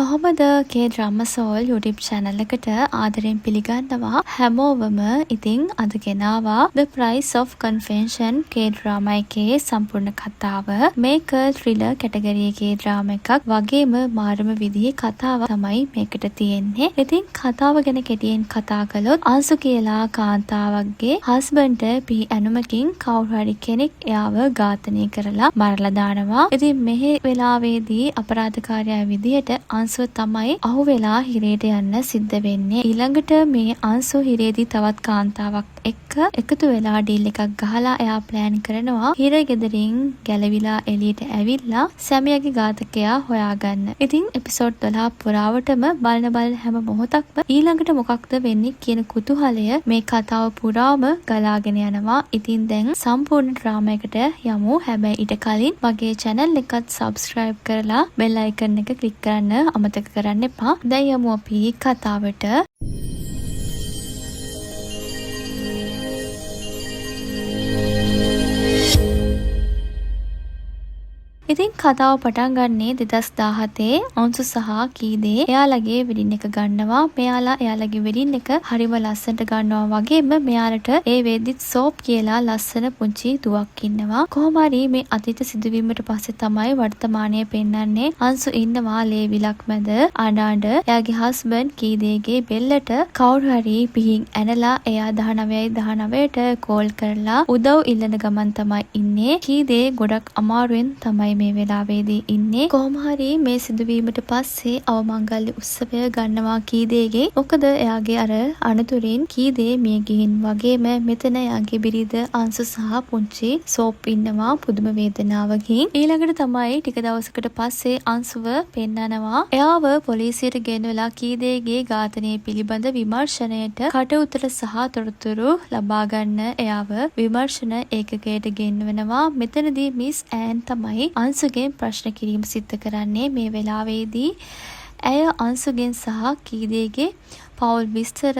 කොහොමද K Drama Soul YouTube channel එකට ආදරෙන් පිළිගන්නවා හැමෝවම. ඉතින් අද ගෙනාවා The Price of Confession K drama එකේ සම්පූර්ණ කතාව. මේක ත්‍රිලර් කැටගරි එකේ ඩ්‍රාමා එකක් වගේම මාරම විදිහේ කතාවක් තමයි මේකට තියෙන්නේ. ඉතින් කතාව ගැන කෙටියෙන් කතා කළොත්, අන්සු කියලා කාන්තාවක්ගේ හස්බන්ඩ්ට පිහි ඇනුමකින් කවුරු හරි කෙනෙක් එයාව ඝාතනය කරලා මරලා දානවා. ඉතින් මෙහි වෙලාවේදී අපරාධකාරයා විදිහට අන්සුව තමයි අහුවෙලා හිරේට යන්න සිද්ධ වෙන්නේ. ඊළඟට මේ අන්සු හිරේදී තවත් කාන්තාවක් එක්ක එකතු වෙලා ඩීල් එකක් ගහලා එයා ප්ලෑන් කරනවා හිර ගෙදරින් ගැලවිලා එළියට ඇවිල්ලා සැමියාගේ ඝාතකයා හොයාගන්න. ඉතින් එපිසෝඩ් 12 පුරාවටම බලන බලන හැම මොහොතක්ම ඊළඟට මොකක්ද වෙන්නේ කියන කුතුහලය මේ කතාව පුරාම ගලාගෙන යනවා. ඉතින් දැන් සම්පූර්ණ ඩ්‍රාමා එකට යමු. හැබැයි ඊට කලින් මගේ චැනල් එකත් සබ්ස්ක්‍රයිබ් කරලා බෙල් අයිකන් එක ක්ලික් කරන්න අමතක කරන්න එපා. දැන් යමු අපි කතාවට. ඉතින් කතාව පටන් ගන්නේ 2017 අන්සු සහ කීදේ එයාලගේ වෙඩින් එක ගන්නවා. මෙයාලා එයාලගේ වෙඩින් එක හරිම ලස්සනට ගන්නවා වගේම මෙයාලට ඒ වෙද්දිත් සෝප් කියලා ලස්සන පුංචි දුවක් ඉන්නවා. කොහොම හරි මේ අතීත සිදුවීමට පස්සේ තමයි වර්තමානය පෙන්වන්නේ. අන්සු ඉන්නවා ලේ විලක් මැද අඬ අඬ. එයාගේ හස්බන්ඩ් කීදේගේ බෙල්ලට කවුරු හරි පිහින් ඇනලා එයා 19යි 19ට කෝල් කරලා උදව් ඉල්ලන ගමන් තමයි ඉන්නේ. කීදේ ගොඩක් අමාරුවෙන් තමයි මේ වෙලාවේදී ඉන්නේ. කොහොම හරි මේ සිදුවීමට පස්සේ අවමංගල්‍ය උත්සවය ගන්නවා කීදේගේ. මොකද එයාගේ අර අනතුරින් කීදේ මිය ගිහින් වගේම මෙතන එයාගේ බිරිඳ අන්සු සහ පුංචි සෝප් ඉන්නවා පුදුම වේදනාවකින්. ඊළඟට තමයි ටික දවසකට පස්සේ අන්සුව පෙන්නනවා. එයාව පොලිසියට ගෙන්වලා කීදේගේ ඝාතනය පිළිබඳ විමර්ශනයට කටඋත්තර සහ තොරතුරු ලබා ගන්න එයාව විමර්ශන ඒකකයට ගෙන්වනවා. මෙතනදී මිස් ඈන් තමයි අන්සුගෙන් ප්‍රශ්න කිරීම සිද්ධ කරන්නේ. මේ වෙලාවේදී ඇය අන්සුගෙන් සහ කීදේගේ පවුල් විස්තර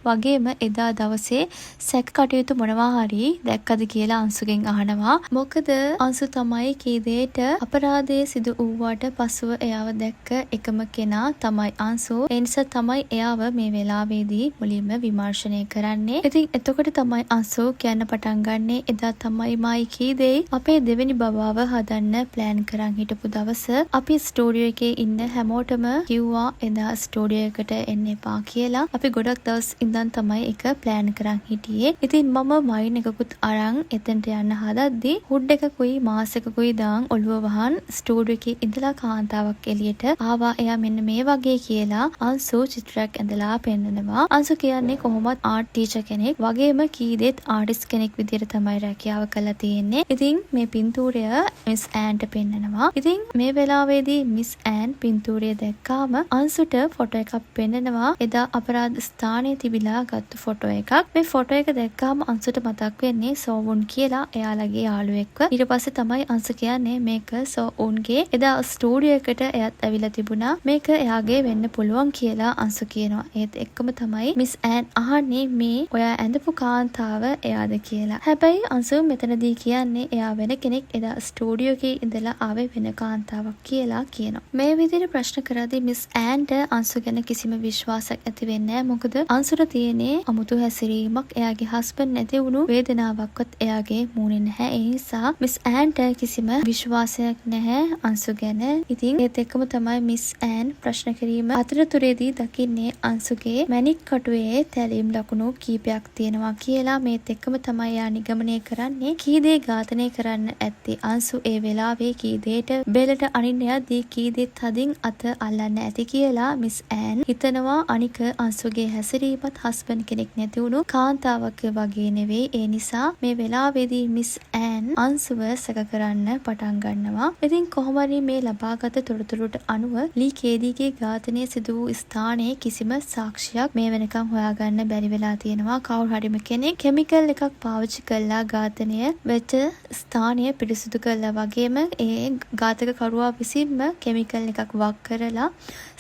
වගේම එදා දවසේ සැක කටයුතු මොනවා හරි දැක්කද කියලා අන්සුගෙන් අහනවා. මොකද අන්සු තමයි කීදේට අපරාධය සිදු වූවාට පසුව එයාව දැක්ක එකම කෙනා තමයි අන්සු. ඒ නිසා තමයි එයාව මේ වෙලාවේදී මුලින්ම විමර්ශනය කරන්නේ. ඉතින් එතකොට තමයි අන්සු කියන්න පටන් ගන්නේ, එදා තමයි මයි කීදේයි අපේ දෙවෙනි බබාව හදන්න ප්ලෑන් කරන් හිටපු දවස. අපි ස්ටුඩියෝ එකේ ඉන්න හැමෝටම කිව්වා එදා ස්ටුඩියෝ එකට එන්න එපා කියලා. අපි ගොඩක් දවස් ඉඳන් තමයි ඒක ප්ලෑන් කරන් හිටියේ. ඉතින් මම වයින් එකකුත් අරන් එතනට යන්න හදද්දි හුඩ් එකකුයි මාස්ක් එකකුයි දාන් ඔළුව වහන් ස්ටුඩියෝ එකේ ඉඳලා කාන්තාවක් එළියට ආවා. එයා මෙන්න මේ වගේ කියලා අන්සු චිත්‍රයක් ඇඳලා පෙන්නනවා. අන්සු කියන්නේ කොහොමත් ආර්ට් ටීචර් කෙනෙක් වගේම කීදෙත් ආටිස්ට් කෙනෙක් විදියට තමයි රැකියාව කරලා තියෙන්නේ. ඉතින් මේ පින්තූරය මිස් ඈන්ට පෙන්නනවා. ඉතින් මේ වෙලාවේදී මිස් ඈන් පින්තූරය දැක්කාම අන්සුට ෆොටෝ එකක් පෙන්නනවා. එදා අපරාධ ස්ථානයේ තිබිලා ගත්තු ෆොටෝ එකක්. මේ ෆොටෝ එක දැක්කාම අන්සුට මතක් වෙන්නේ සෝවුන් කියලා එයාලගේ යාළුවෙක්ව. ඊට පස්සේ තමයි අන්සු කියන්නේ මේක සෝවුන්ගේ, එදා ස්ටුඩියෝ එකට එයත් ඇවිල්ලා තිබුණා. මේක එයාගේ වෙන්න පුළුවන් කියලා අන්සු කියනවා. ඒත් එක්කම තමයි මිස් ඈන් අහන්නේ මේ ඔයා ඇඳපු කාන්තාව එයාද කියලා. හැබැයි අන්සු මෙතනදී කියන්නේ එයා වෙන කෙනෙක්, එදා ස්ටුඩියෝ එකේ ඉඳලා ආවේ වෙන කාන්තාවක් කියලා කියනවා. මේ විදිහට ප්‍රශ්න කරද්දී මිස් ඈන්ට අන්සු ගැන කිසිම විශ්වාසයක් ඇති වෙන්නේ නැහැ. මොකද අන්සුට තියෙන්නේ අමුතු හැසිරීමක්, එයාගේ හස්බන්ඩ් නැති වුණු වේදනාවක්වත් එයාගේ මූණේ නැහැ. ඒ නිසා මිස් ඈන්ට කිසිම විශ්වාසයක් නැහැ අන්සු ගැන. ඉතින් ඒත් එක්කම තමයි මිස් ඈන් ප්‍රශ්න කිරීම අතරතුරේදී දකින්නේ අන්සුගේ මැණික් කටුවේ තැලීම් ලකුණු කීපයක් තියෙනවා කියලා. මේත් එක්කම තමයි එයා නිගමනය කරන්නේ කී දේ ඝාතනය කරන්න ඇත්තේ අන්සු ඒ වෙලාවේ කී දේට බෙලට අනින්න යද්දී කී දේ තදින් අත අල්ලන්න ඇති කියලා මිස් ඈන් හිතනවා. අනික අන්සුගේ හැසිරීමත් හස්බන්ඩ් කෙනෙක් නැති වුණු කාන්තාවක් වගේ නෙවෙයි. ඒ නිසා මේ වෙලාවේදී මිස් ඈන් අන්සුව සැක කරන්න පටන් ගන්නවා. ඉතින් කොහොම හරි මේ ලබාගත තොරතුරුට අනුව ලී කේදීගේ ඝාතනය සිදු වූ ස්ථානයේ කිසිම සාක්ෂියක් මේ වෙනකම් හොයාගන්න බැරි වෙලා තියෙනවා. කවුරු හරිම කෙනෙක් කෙමිකල් එකක් පාවිච්චි කරලා ඝාතනය වෙච්ච ස්ථානය පිරිසිදු කළා වගේම ඒ ඝාතක කරුවා විසින්ම කෙමිකල් එකක් වක් කරලා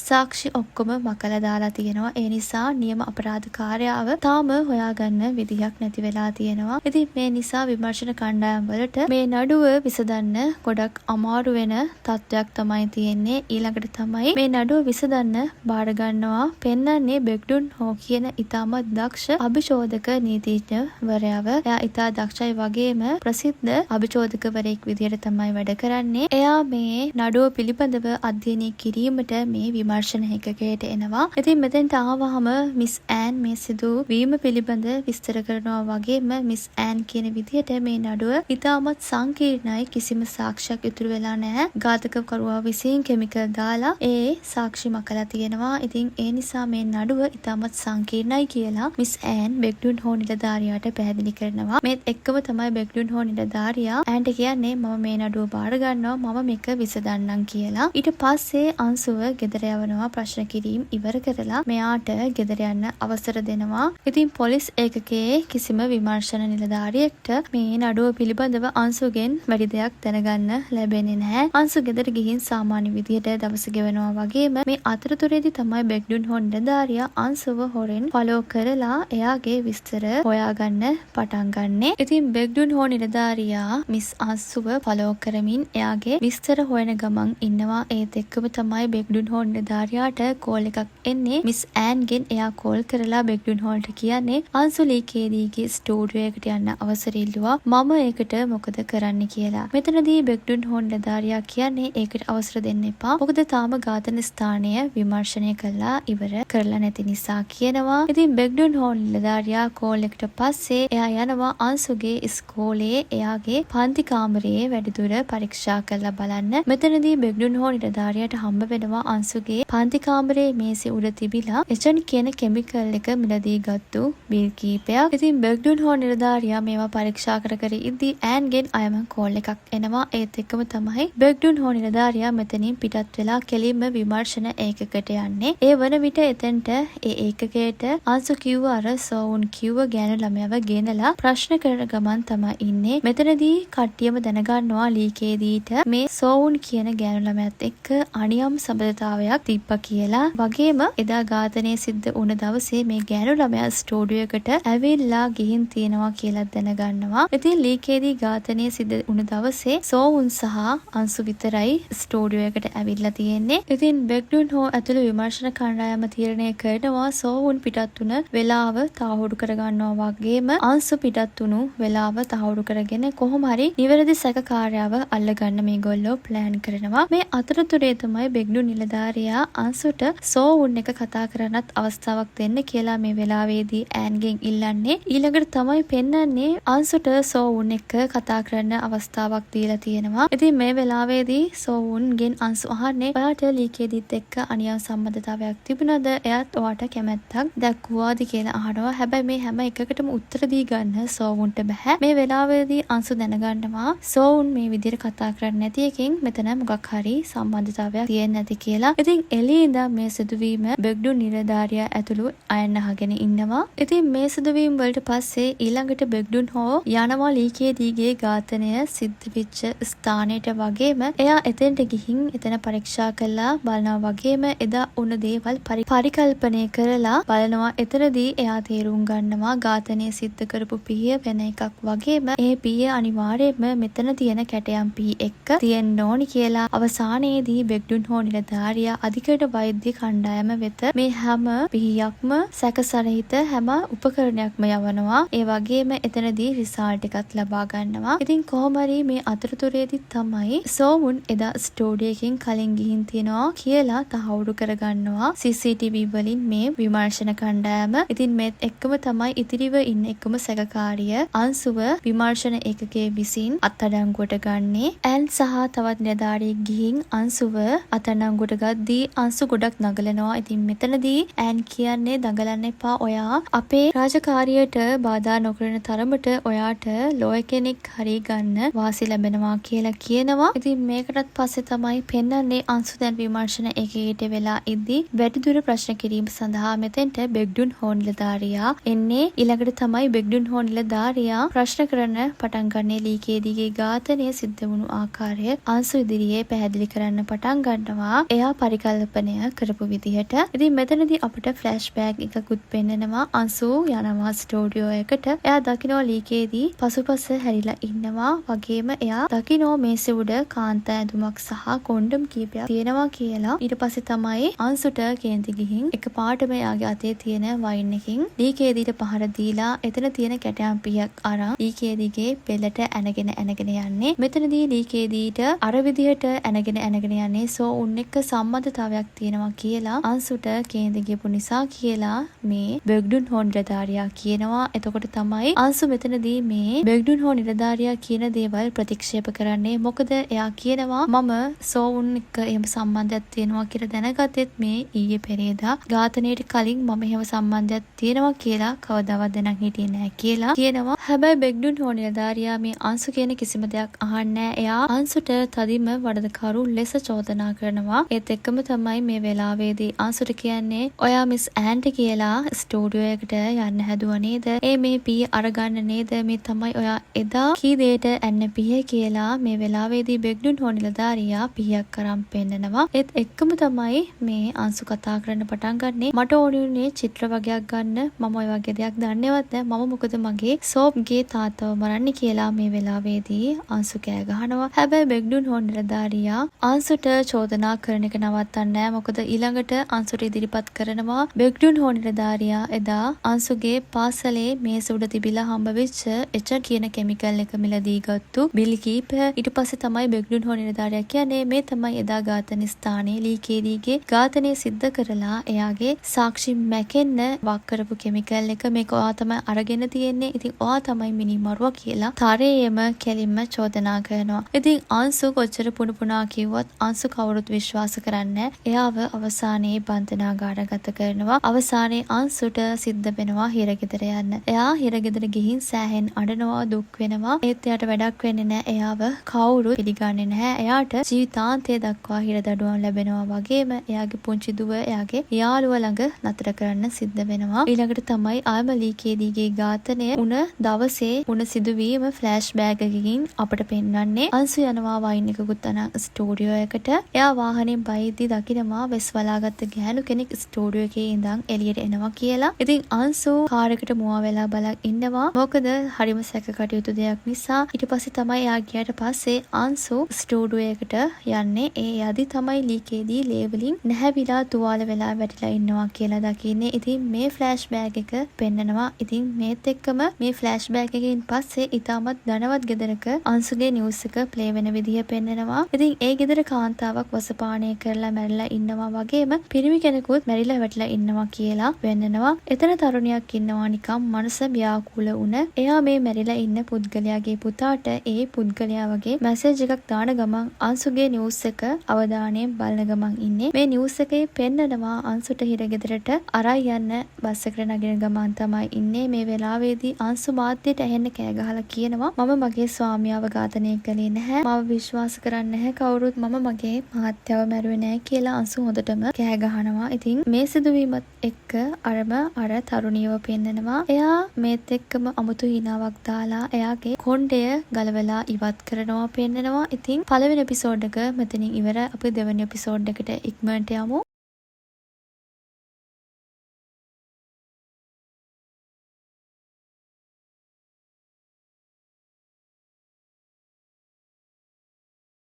සාක්ෂි ඔක්කොම මකලා දාලා තියෙනවා. ඒ නිසා නියම අපරාධ ඝාතකාරයාව තාම හොයාගන්න විදිහක් නැති වෙලා තියෙනවා. ඉතින් මේ නිසා විමර්ශන කණ්ඩායම් වලට මේ නඩුව විසඳන්න ගොඩක් අමාරු වෙන තත්ත්වයක් තමයි තියෙන්නේ. ඊළඟට තමයි මේ නඩුව විසඳන්න බාර ගන්නවා පෙන්නන්නේ බෙග්ඩුන් හෝ කියන ඉතාමත් දක්ෂ අභිචෝදක නීතිඥවරයාව. එයා ඉතා දක්ෂයි වගේම ප්‍රසිද්ධ අභිචෝදකවරයෙක් විදිහට තමයි වැඩ කරන්නේ. එයා මේ නඩුව පිළිබඳව අධ්‍යයනය කිරීමට මේ විමර්ශන ඒකකයට එනවා. ඉතින් මෙතෙන්ට ආවහම මිස් ඈන් මේ සිදු වීම පිළිබඳ විස්තර කරනවා වගේම මිස් ඈන් කියන විදිහට මේ නඩුව ඉතාමත් සංකීර්ණයි, කිසිම සාක්ෂියක් ඉතුරු වෙලා නැහැ. ඝාතකකරුවා විසින් කෙමිකල් දාලා ඒ සාක්ෂි මකලා තියෙනවා. ඉතින් ඒ නිසා මේ නඩුව ඉතාමත් සංකීර්ණයි කියලා මිස් ඈන් බෙග්ඩුන් හෝ නිලධාරියාට පැහැදිලි කරනවා. මේත් එක්කම තමයි බෙග්ඩුන් හෝ නිලධාරියා ඈන්ට කියන්නේ මම මේ නඩුව බාර ගන්නවා, මම මේක විසඳන්නම් කියලා. ඊට පස්සේ අන්සුව ගෙදර යවනවා. ප්‍රශ්න කිරීම් ඉවර කරලා මෙයාට ගෙදර යන්න අවසර දෙනවා. ඉතින් පොලිස් ඒකකයේ කිසිම විමර්ශන නිලධාරියෙක්ට මේ නඩුව පිළිබඳව අන්සුගෙන් වැඩි දෙයක් දැනගන්න ලැබෙන්නේ නැහැ. අන්සු ගෙදර ගිහින් සාමාන්‍ය විදිහට දවස ගෙවනවා වගේම මේ අතරතුරේදී තමයි බෙග්ඩුන් හෝ නිලධාරියා අන්සුව හොරෙන් ෆලෝ කරලා එයාගේ විස්තර හොයාගන්න පටන් ගන්නෙ. ඉතින් බෙග්ඩුන් හෝ නිලධාරියා මිස් අන්සුව ෆලෝ කරමින් එයාගේ විස්තර හොයන ගමන් ඉන්නවා. ඒත් එක්කම තමයි බෙග්ඩුන් හෝ නිලධාරියාට කෝල් එකක් එන්නේ මිස් ඈන්ගෙන්. එයා කෝල් කරලා බෙග්ඩුන් හෝල්ට කියන්නේ අන්සු ලීකේදීගේ ස්ටුඩියෝ එකට යන්න අවසර ඉල්ලුවා, මම ඒකට මොකද කරන්න කියලා. මෙතනදී බෙග්ඩුන් හෝ නිලධාරියා කියන්නේ ඒකට අවසර දෙන්න එපා, මොකද තාම ඝාතන ස්ථානය විමර්ශනය කරලා ඉවර කරලා නැති නිසා කියනවා. ඉතින් බෙග්ඩුන් හෝ නිලධාරියා කෝල් එකට පස්සේ එයා යනවා අන්සුගේ ඉස්කෝලේ එයාගේ පන්ති කාමරයේ වැඩිදුර පරීක්ෂා කරලා බලන්න. මෙතනදී බෙග්ඩුන් හෝ නිලධාරියාට හම්බ වෙනවා අන්සුගේ පන්ති කාමරයේ මේසෙ උඩ තිබිලා එචන් කියන කෙමිකල් එක මිලදී ගත්තු බිල් කීපයක්. ඉතින් බෙග්ඩුන් හෝ නිලධාරියා මේවා පරීක්ෂා කර කර ඉද්දී ඈන්ගෙන් අයම කෝල් එකක් එනවා. ඒත් එක්කම තමයි බෙග්ඩුන් හෝ නිලධාරියා මෙතනින් පිටත් වෙලා කෙලින්ම විමර්ශන ඒකකට යන්නේ. ඒ වන විට එතෙන්ට ඒ ඒකකයට අන්සු කිව්ව අර සෝවුන් කිව්ව ගෑනු ළමයාව ගෙනලා ප්‍රශ්න කරන ගමන් තමයි ඉන්නේ. මෙතනදී කට්ටියම දැනගන්නවා ලීකේදීට මේ සෝවුන් කියන ගෑනු ළමයාත් එක්ක අනියම් සබඳතාවයක් තිබ්බ කියලා. වගේම එදා ඝාතනය සිද්ධ වුණ දවසේ මේ ගෑනු ළමයා ස්ටුඩියෝ එකට ඇවිල්ලා ගිහින් තියෙනවා කියලා දැනගන්නවා. ඉතින් ලීකේදී ඝාතනය සිද්ධ වුණ දවසේ සෝවුන් සහ අන්සු විතරයි ස්ටුඩියෝ එකට ඇවිල්ලා තියෙන්නේ. ඉතින් බෙග්ඩුන් හෝ ඇතුළු විමර්ශන කණ්ඩායම තීරණය කරනවා සෝවුන් පිටත් වුණ වෙලාව තහවුරු කරගන්නවා වගේම අන්සු පිටත් වුණු වෙලාව තහවුරු කරගෙන කොහොම හරි නිවැරදි සැකකාරයාව අල්ලගන්න මේගොල්ලෝ ප්ලෑන් කරනවා. මේ අතරතුරේ තමයි බෙග්ඩුන් නිලධාරියා අන්සුට සෝවුන් එක කතා කරන්නත් අවස්ථාවක් දෙන්න කියලා මේ වෙලාවේදී ඈන්ගෙන් ඉල්ලන්නේ. ඊළඟට තමයි පෙන්නන්නේ අන්සුට සෝවුන් එක්ක කතා කරන්න අවස්ථාවක් දීලා තියෙනවා. ඉතින් මේ වෙලාවේදී සෝවුන්ගෙන් අන්සු අහන්නේ ඔයාට ලීකේදීත් එක්ක අනියම් සම්බන්ධතාවයක් තිබුණාද? එයාත් ඔයාට කැමැත්තක් දැක්වුවාද කියලා අහනවා. හැබැයි මේ හැම එකකටම උත්තර දී ගන්න සෝවුන්ට බැහැ. මේ වෙලාවේදී අන්සු දැනගන්නවා සෝවුන් මේ විදිහට කතා කරන්නේ නැති එකෙන් මෙතන මොකක් හරි සම්බන්ධතාවයක් තියෙන්නේ නැති කියලා. ඉතින් එළියේ ඉඳන් මේ සිදුවීම බෙග්ඩුන් නිලධාරියා ඇතුළු අයන් අහගෙන ඉන්නවා. ඉතින් මේ සිදුවීම් වලට පස්සේ ඊළඟට බෙග්ඩුන් හෝ යනවා ලීකේදීගේ ඝාතනය සිද්ධ වෙච්ච ස්ථානයට වගේම එයා එතෙන්ට ගිහින් එතන පරීක්ෂා කරලා බලනවා වගේම එදා වුණ දේවල් පරිකල්පනය කරලා බලනවා. එතනදී එයා තේරුම් ගන්නවා ඝාතනය සිද්ධ කරපු පිහිය වෙන එකක් වගේම ඒ පිහිය අනිවාර්යයෙන්ම මෙතන තියෙන කැටයම් පිහි එක්ක තියෙන්න ඕනි කියලා. අවසානයේදී බෙග්ඩුන් හෝ නිලධාරියා අධිකරණ වෛද්‍ය කණ්ඩායම වෙත මේ හැම පිහියක්ම සැකසරහිත හැම උපකරණයක්ම යවනවා. ඒ වගේම එතනදී රිසල්ට් එකත් ලබා ගන්නවා. ඉතින් කොහොම හරි මේ අතරතුරේදී තමයි සෝවුන් එදා ස්ටුඩියෝ එකෙන් කලින් ගිහින් තියෙනවා කියලා තහවුරු කරගන්නවා CCTV වලින් මේ විමර්ශන කණ්ඩායම. ඉතින් මේත් එක්කම තමයි ඉතිරිව ඉන්න එකම සැකකාරිය අන්සුව විමර්ශන ඒකකයේ විසින් අත්අඩංගුවට ගන්නේ. ඇන් සහ තවත් නිලධාරියෙක් ගිහින් අන්සුව අත්අඩංගුවට ගද්දී අන්සු ගොඩක් නගලනවා. ඉතින් මෙතනදී ඇන් කියන්නේ දඟලන්න එපා, ඔයා අපේ රාජකාරියට බාධා නොකරන තරමට ඔයාට ලෝයර් කෙනෙක් හරි ගන්න වාසි ලැබෙනවා කියලා කියනවා. ඉතින් මේකටත් පස්සේ තමයි පෙන්වන්නේ අන්සු දැන් විමර්ශන ඒකකයට වෙලා ඉද්දී වැඩිදුර ප්‍රශ්න කිරීම සඳහා මෙතෙන්ට බෙග්ඩුන් හෝ නිලධාරියා එන්නේ. ඊළඟට තමයි බෙග්ඩුන් හෝ නිලධාරියා ප්‍රශ්න කරන්න පටන් ගන්නේ ලීකේදීගේ ඝාතනය සිද්ධ වුණු ආකාරය අන්සු ඉදිරියේ පැහැදිලි කරන්න පටන් ගන්නවා එයා පරිකල්පනය කරපු විදිහට. ඉතින් මෙතනදී අපිට ෆ්ලෑෂ් බෑක් එකක් එකකුත් පෙන්නනවා. අංශු යනවා ස්ටුඩියෝ එකට. එයා දකිනවා ලීකේදී පසුපස හැරිලා ඉන්නවා වගේම එයා දකිනවා මේසෙ උඩ කාන්තා ඇඳුමක් සහ කොන්ඩම් කීපයක් තියෙනවා කියලා. ඊට පස්සේ තමයි අංශුට කේන්ති ගිහින් එකපාරටම එයාගේ අතේ තියෙන වයින් එකකින් ලීකේදීට පහර දීලා එතන තියෙන කැටයම් පිහක් අරන් ලීකේදීගේ පෙළට ඇනගෙන ඇනගෙන යන්නේ. මෙතනදී ලීකේදීට අර විදිහට ඇනගෙන ඇනගෙන යන්නේ සෝඋන් එක්ක සම්බන්ධතාවයක් තියෙනවා කියලා අංශුට කේන්ති ගියපු නිසා කියලා මේ බෙග්ඩුන් හෝ නිලධාරියා කියනවා. එතකොට තමයි අංශු මෙතනදී මේ බෙග්ඩුන් හෝ නිලධාරියා කියන දේවල් ප්‍රතික්ෂේප කරන්නේ. මොකද එයා කියනවා මම සෝඋන් එක්ක එහෙම සම්බන්ධයක් තියෙනවා කියලා දැනගත්තෙත් මේ ඊයේ පෙරේදා. ඝාතනයට කලින් මම එහෙම සම්බන්ධයක් තියෙනවා කියලා කවදාවත් දැනන් හිටියේ නෑ කියලා කියනවා. හැබැයි බෙග්ඩුන් හෝ නිලධාරියා මේ අංශු කියන කිසිම දෙයක් අහන්නේ නෑ. එයා අංශුට තදින්ම වරදකරු ලෙස චෝදනා කරනවා. ඒත් එක්කම තමයි මේ වෙලාවේදී අංශුට කියන්නේ ඔයා මිස් ඇන්ට් කියලා ස්ටුඩියෝ එකට යන්න හැදුවා නේද? ඒ මේ පිය අරගන්න නේද? මේ තමයි ඔයා එදා කී දෙයට ඇන්න පිය කියලා මේ වෙලාවේදී බෙග්ඩුන් හෝ නිලධාරියා පිහියක් අරන් පෙන්නනවා. ඒත් එක්කම තමයි මේ අංශු කතා කරන්න පටන් ගන්නෙ. මට ඕනි වුණේ චිත්‍ර වගයක් ගන්න. මම ඔය වගේ දෙයක් දන්නේවත් නෑ. මම මොකද මගේ සෝප්ගේ තාත්තව මරන්නේ කියලා මේ වෙලාවේදී අංශු කෑ ගහනවා. හැබැයි බෙග්ඩුන් හෝ නිලධාරියා අංශුට චෝදනා කරන එක නවත්තන්නේ නෑ. මොකද ඊළඟට අංශුට ඉදිරිපත් කරනවා බෙග්ඩුන් හෝ නිලධාරියා එදා අංශුගේ පාසලේ මේස උඩ තිබිලා හම්බ වෙච්ච එචර් කියන කෙමිකල් එක මිලදී ගත්තු බිල් කීපය. ඊට පස්සේ තමයි බෙග්ඩුන් හෝ නිලධාරියා කියන්නේ මේ තමයි එදා ඝාතන ස්ථානයේ ලීකේදීගේ ඝාතනය සිද්ධ කරලා එයාගේ සාක්ෂි මැකෙන්න වක් කරපු කෙමිකල් එක. මේක ඔයා තමයි අරගෙන තියෙන්නේ. ඉතින් ඔයා තමයි මිනි මරුවා කියලා තරයේම කෙලින්ම චෝදනා කරනවා. ඉතින් අංශු කොච්චර පුණු පුණා කිව්වත් අංශු කවුරුත් විශ්වාස කරන්නේ නැහැ. එයාව අවසානයේ බන්ධනාගාරගත කරනවා. අවසානයේ අංශුට සිද්ධ වෙනවා හිරගෙදර යන්න. එයා හිරගෙදර ගිහින් සෑහෙන් අඬනවා, දුක් වෙනවා. ඒත් එයාට වැඩක් වෙන්නේ නැහැ. එයාව කවුරුත් පිළිගන්නේ නැහැ. එයාට ජීවිතාන්තය දක්වා හිර දඩුවම් ලැබෙනවා වගේම එයාගේ පුංචි දුව එයාගේ යාළුවා ළඟ නතර කරන්න සිද්ධ වෙනවා. ඊළඟට තමයි ආයම ලීකේදීගේ ඝාතනය වුණ දවසේ වුණ සිදුවීම ෆ්ලෑෂ් බෑක් එකකින් අපට පෙන්වන්නේ. අංශු යනවා වයින් එකකුත් අරන් ස්ටුඩියෝ එකට. එයා වාහනේ බහිද්දි දකිනවා වෙස් වලාගත්ත ගෑනු කෙනෙක් ස්ටුඩියෝ එකේ ඉඳන් එළියට එනවා කියලා. ඉතින් අංශු කාර් එකට මුවා වෙලා බලන් ඉන්නවා. මොකද හරිම සැක කටයුතු දෙයක් නිසා. ඊට පස්සේ තමයි එයා ගියාට පස්සේ අංශු ස්ටුඩියෝ එකට යන්නේ. ඒ යදි තමයි ලීකේදී ලේ වලින් නැහැවිලා තුවාල වෙලා වැටිලා ඉන්නවා කියලා දකින්නේ. ඉතින් මේ ෆ්ලෑෂ් බෑක් එක පෙන්නනවා. ඉතින් මේත් එක්කම මේ ෆ්ලෑෂ් බෑක් එකෙන් පස්සේ ඉතාමත් ධනවත් ගෙදරක අංශුගේ නිවුස් එක ප්ලේ වෙන විදිහ පෙන්නනවා. ඉතින් ඒ ගෙදර කාන්තාවක් වසපානය කරලා මැරිලා ඉන්නවා වගේම පිරිමි කෙනෙකුත් මැරිලා වැටිලා ඉන්නවා කියලා පෙන්නනවා. එතන තරුණියක් ඉන්නවා නිකම් මනස ව්‍යාකූල වුණ. එයා මේ මැරිලා ඉන්න පුද්ගලයාගේ පුතාට ඒ පුද්ගලයා වගේ මැසේජ් එකක් දාන ගමන් අංශුගේ නිවුස් එක අවධානයෙන් බලන ගමන් ඉන්නේ. මේ නිවුස් එකේ පෙන්නනවා අංශුට හිරගෙදරට අරයි යන්න බස් එකට නගින ගමන් තමයි ඉන්නේ. මේ වෙලාවේදී අංශු මාධ්‍යයට ඇහෙන්න කෑ ගහලා කියනවා මම මගේ ස්වාමියාව ඝාතනය කළේ නැහැ. මාව විශ්වාස කරන්නේ නැහැ කවුරුත්. මම මගේ මහත්තයව මැරුවේ නෑ කියලා අංශු හොඳටම කෑ ගහනවා. ඉතින් මේ සිදුවීමත් එක්ක අරම අර තරුණියව පෙන්නනවා. එයා මේත් එක්කම අමුතු හිනාවක් දාලා එයාගේ කොණ්ඩය ගලවලා ඉවත් කරනවා පෙන්නනවා. ඉතින් පළවෙනි එපිසෝඩ් එක මෙතනින් ඉවරයි. අපි දෙවෙනි එපිසෝඩ් එකට ඉක්මනට යමු.